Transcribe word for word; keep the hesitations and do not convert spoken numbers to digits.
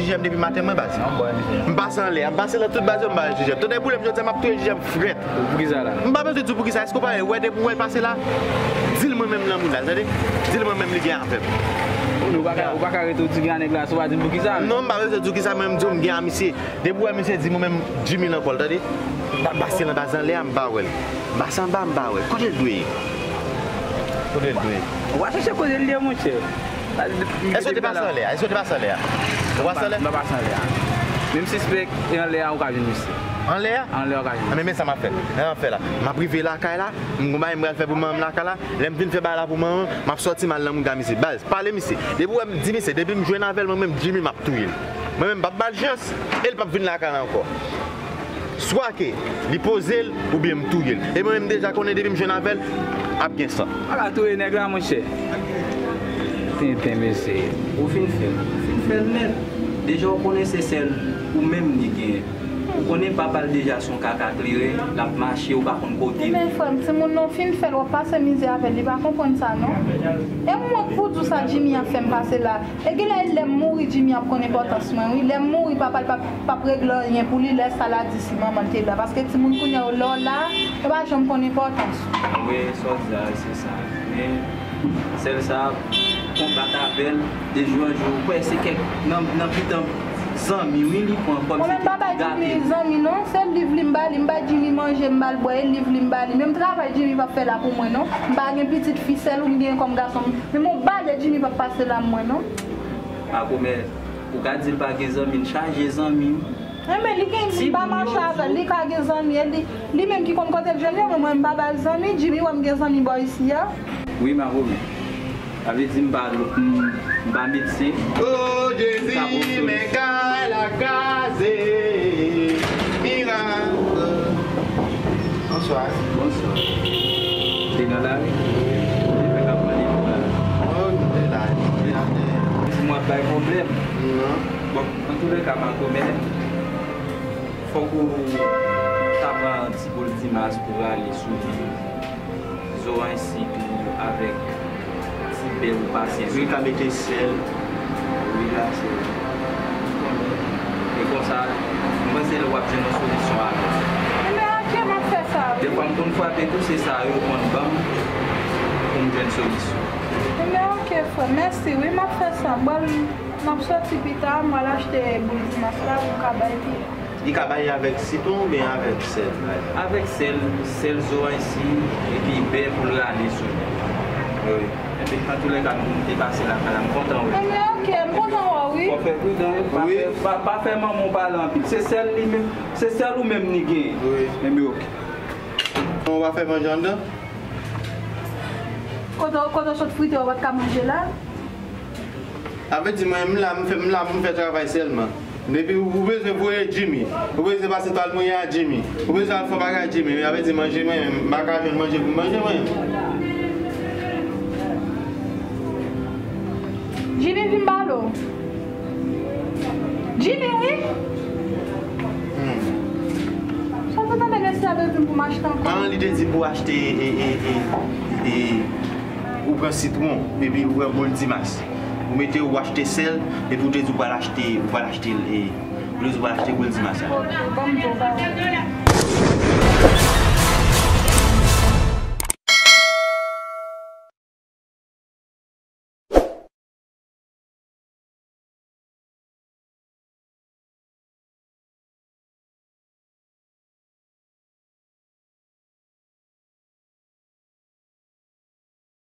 Jijèm depi maten mwen baz. M pase anlè a, m pase nan tout baz yo, m pa wè Jijèm. Tande boule m jodi a, m ap touye Jijèm frèt. Poukisa la? M pa bezwen di w poukisa, èske w pa wè depi w wè l pase la? Di l mwen menm nan moun la, tande? Di l mwen menm li gen avè m. Ou pa ka, ou pa ka rete w di gen a nèg la, si w pa di m poukisa. Non, m pa bezwen di w kisa, mwen m di w m gen a misye. Depi w wè misye di mwen menm Jimmy nan kò l, tande? M ap pase nan baz anlè a, m pa wè l. M pase anba, m pa wè l. Kote l dwe ye? Kote l dwe ye? Ou pa chèche kote l ye, monchè. Èske w te pase anlè a? Èske w te pase anlè a? Ou pase anlè? M pa pase anlè a. Men m sispèk e anlè a ou ka jwenn misye. Anlè a? Anlè a ou ka jwenn misye. Men, men sa m ap fè. Nan afè la. M ap rive lakay la, m gon bagay m pral fè pou manman m lakay la. Lè m fin fè bagay la pou manman m, m ap sòti m al nan mouda misye. Baz, pale misye. Depi w wè m di misye, depi m jwenn avè l, mwen menm Jimmy m ap touye l. Mwen menm m p ap ba l chans, e l p ap vin lakay la ankò. Swa ke li poze l, oubyen m touye l. E mwen menm m deja konnen depi m jwenn avè l, ap gen san. Pa ka touye nèg la, monchè. Tenten, mesye. Ou fin fè l, ou fin fè l nèt. Deja ou konnen se sèl ou menm li genyen. Ou konnen papa l deja se yon kaka kleren, l ap mache, ou pa konn kote l. Men frè m, timoun nan w fin fè l, w ap pase mizè avè l, li pa konprann sa non. E m wont pou di w sa Jimmy ap fè m pase la. E genlè lè m mouri Jimmy ap konn enpòtans mwen wi. Lè m mouri papa l p ap, p ap regle anyen pou li, lè sa l a di si manman l te la. Paske timoun kounye a yo lè w la, yo pa janm konn enpòtans ou. Wi, sa w di a, se sa. Men, sèl sa, konbat avè l, de jou an jou, ou kwè se kèk nan, nan pitan zanmi, wi, li pran kòmsi li gate l. Mwen menm m pa bay Jimmy zanmi non, se liv li m ba li, m bay Jimmy manje, m ba l bwè, e liv li m ba li. Menm travay Jimmy p ap fè la pou mwen non. M pa gen pitit fi, sèl ou m genyen kòm gason. Menm yon balè Jimmy p ap pase la mwen non. A kòmè, ou ka di l pa gen zanmi, l chaje zanmi. Enben, li gen, li pa mache avè l, li ka gen zanmi, e li, li menm ki konn kote l jwenn yo, men mwen m pa ba l zanmi, Jimmy wè m gen zanmi bò isi a. Wi, Makomè. Sa vle di m pa, m, m pa medsen. Oh, Jezi, men kay la kraze. Mirak. Bonswa. Bonswa. Te nan lari? Te fè k ap mande pou la. Oh, nou te la, nou te atè. Di m w ap bay pwoblèm. Non. Bon, antoulèka, Makomè, fòk ou ta pran ti boul Dimas pou rale sou li. Zoranj si tou avèk ti bè ou pase sou. Wi, ka mete sèl. Wi, la, se. E konsa, mwen panse w ap jwenn yon solisyon avè sa. Enben, ok, m ap fè sa, wi. Defwa, m konn frape tou, se sa yo konn ban m pou m jwenn solisyon. Enben, ok, frè, mèsi, wi, m ap fè sa. Bon, m ap soti pita, m al achte boul Dimas la pou m ka bay piya. Li ka bay avèk sitwon oubyen avèk sèl? Avèk sèl, sèl zoranj si, epi bè pou l rale sou li. Wi. Epi, antoulèka, m te pase lakay la, m kontan wè. Enben, ok, m kontan wè w, wi. Fò fè pridan, wi, pa fè, pa, pa fè manman w pale anpil. Se sèl li menm, se sèl ou menm li genyen. Wi. Enben, ok. Ou pa fè manje anndan? Kote, kote w sot frite, ou pa t ka manje la? Sa vle di mwen, m la, m fè, m la pou m fè travay sèlman. Depi ou, ou bezwen voye Jimmy, ou bezwen pase twal mouye a Jimmy, ou bezwen al fè bagay Jimmy, sa vle di manje mwen menm, m pa ka jwenn manje pou m manje mwen menm. Jimmy vin balo. Jimmy, wi. Hmm. Sa w te tande mesye a bezwen pou m achte ankò? Ah, li te di pou achte, e, e, e, e, ou pran sitwon, epi ou pran boul Dimas. Ou mete, ou achte sèl, epi ou te di ou pral achte, ou pral achte, e, ou te di ou pral achte boul Dimas la. Ok, ban m di w sa.